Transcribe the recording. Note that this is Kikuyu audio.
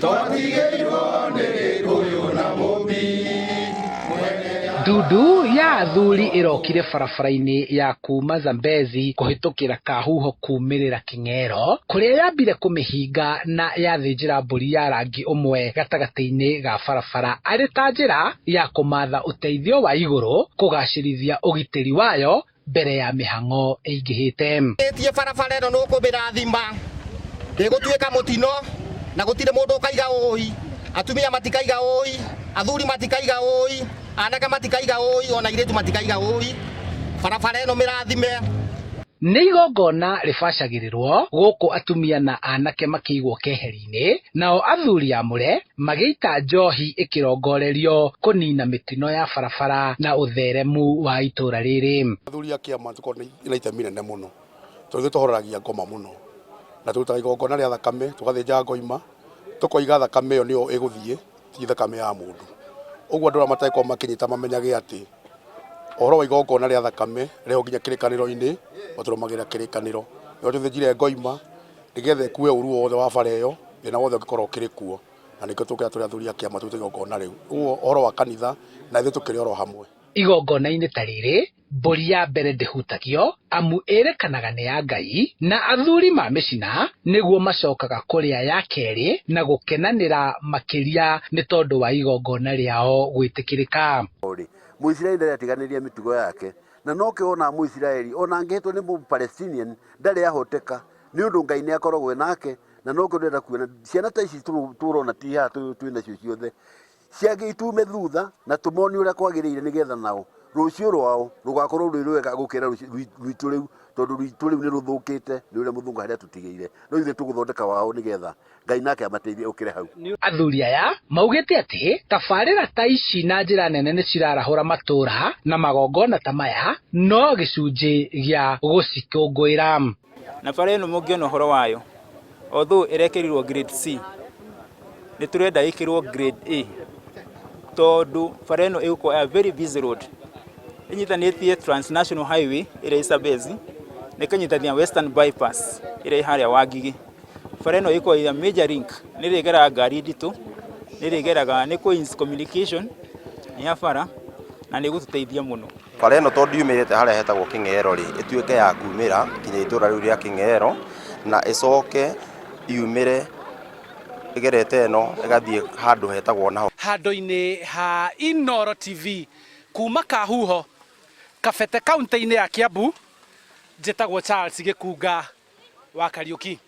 Twatigĩirwo nĩ Gĩkũyũ na Mũmbi. Ndundu ya athuri ĩrokire barabara-inĩ ya kuma Zambezi kũhĩtũkĩra Kahuho kumĩrĩra Kĩng'ero kũrĩa yambire kũmĩhinga na yathĩnjĩra mbũri ya rangi ũmwe gatagatĩ-inĩ ga barabara arĩ ta njĩra ya kũmatha ũteithio wa igũrũ kũgacĩrithia ũgitĩri wayo mbere ya mĩhang'o ĩingĩhĩte. Ĩtie barabara ĩno nĩ ũkũmĩrathima, ndĩgũtuĩka mũtino na gũtirĩ mũndũ ũkaiga ũi, atumia matikaiga ũi, athuri matikaiga ũi, anake matikaiga ũi, ona airĩtu matikaiga ũi. Barabara ĩno mĩrathime. Nĩ igongona rĩbacagĩrĩrwo gũkũ atumia na anake makĩigwo keheri-inĩ nao athuri amũre magĩita njohi ĩkĩrongorerio kũnina mĩtino ya barabara na ũtheremu wa itũra rĩrĩ. Athuri a kĩama tũkoragwo na itemi rĩnene mũno tondũ ithuĩ tũhoragia ngoma mũno na tũrutaga igongona rĩa thakame, tũgathĩnja ngoima, tũkoiga thakame ĩyo nĩyo ĩgũthiĩ ti thakame ya mũndũ. Ũguo andũ arĩa mategũkorwo makĩnyita mamenyage atĩ ũhoro wa igongona rĩa thakame rĩho nginya kĩrĩkanĩro-inĩ o tũrũmagĩrĩra kĩrĩkanĩro. Nĩho tũthĩnjire ngoima nĩgetha ĩkue ũru wothe wa bara ĩyo, thĩna wothe ũngĩkorwo ũkĩrĩ kuo, na nĩkĩo tũkaga tũrĩ athuri a kĩama tũrute igongona rĩu. Ũguo ũhoro wa kanitha na ithuĩ tũkĩrĩ oro hamwe. Igongona-inĩ ta rĩrĩ, mbũri ya mbere ndĩhutagio amu ĩrĩkanaga nĩ ya Ngai na athuri mamĩcina nĩguo macokaga kũrĩa ya kerĩ na gũkenanĩra makĩria nĩ tondũ wa igongona rĩao gwĩtĩkĩrĩka. Mũisiraeli ndarĩ atiganĩria mĩtugo yake, na nokĩo wonaga Mũisiraeli ona angĩhĩtwo nĩ Mũpalestinian ndarĩ ahoteka, nĩ ũndũ Ngai nĩ akoragwo e nake, na nokĩo ndĩrenda kuona ciana ta ici tũrona ti haha twĩ nacio ciothe, ciangĩ itume thutha na tũmonie ũrĩa kwagĩrĩire nĩgetha nao rũciũ rwao rũgakorwo rwĩ rwega gũkĩra rwitũ rĩu, tondũ rwitũ rĩu nĩ rũthũkĩte nĩ ũrĩa mũthũngũ harĩa atũtigĩire, no ithuĩ tũgũthondeka wao nĩgetha Ngai nake amateithie ũkĩre hau. Athuri aya maugĩte atĩ tabarĩra ta ici na njĩra nene nĩ cirarahũra matũra na magongona ta maya no gĩcunjĩ gĩa gũcikũngũĩra. Na bara ĩno mũngĩona ũhoro wayo, although ĩrekĩrirwo grade C, nĩ tũrenda ĩkĩrwo grade A, tondũ bara ĩno ĩgũkorwo a very busy road. Ĩnyitanĩtie Transnational Highway ĩrĩa ĩ Zambezi, na ĩkanyitania Western Bypass ĩrĩa ĩ harĩa Wangigĩ. Bara ĩno ĩkoragwo ĩ a major link, nĩ ĩrĩgeraga ngari nditũ, nĩ ĩrĩgeraga, nĩ kũ communication ya bara, na nĩ ĩgũtũteithia mũno. Bara ĩno tondũ yumĩrĩte harĩa hetagwo Kĩng'ero rĩ, ĩtuĩke ya kumĩra nginya itũra rĩu rĩa Kĩng'ero, na ĩcoke yumĩre ĩgerete ĩno ĩgathiĩ handũ hetagwo naho. Handũ-inĩ ha Inooro TV kuma Kahuho, Kabete kaunti-inĩ ya Kiambu, njĩtagwo Charles Gĩkunga wa Kariũki.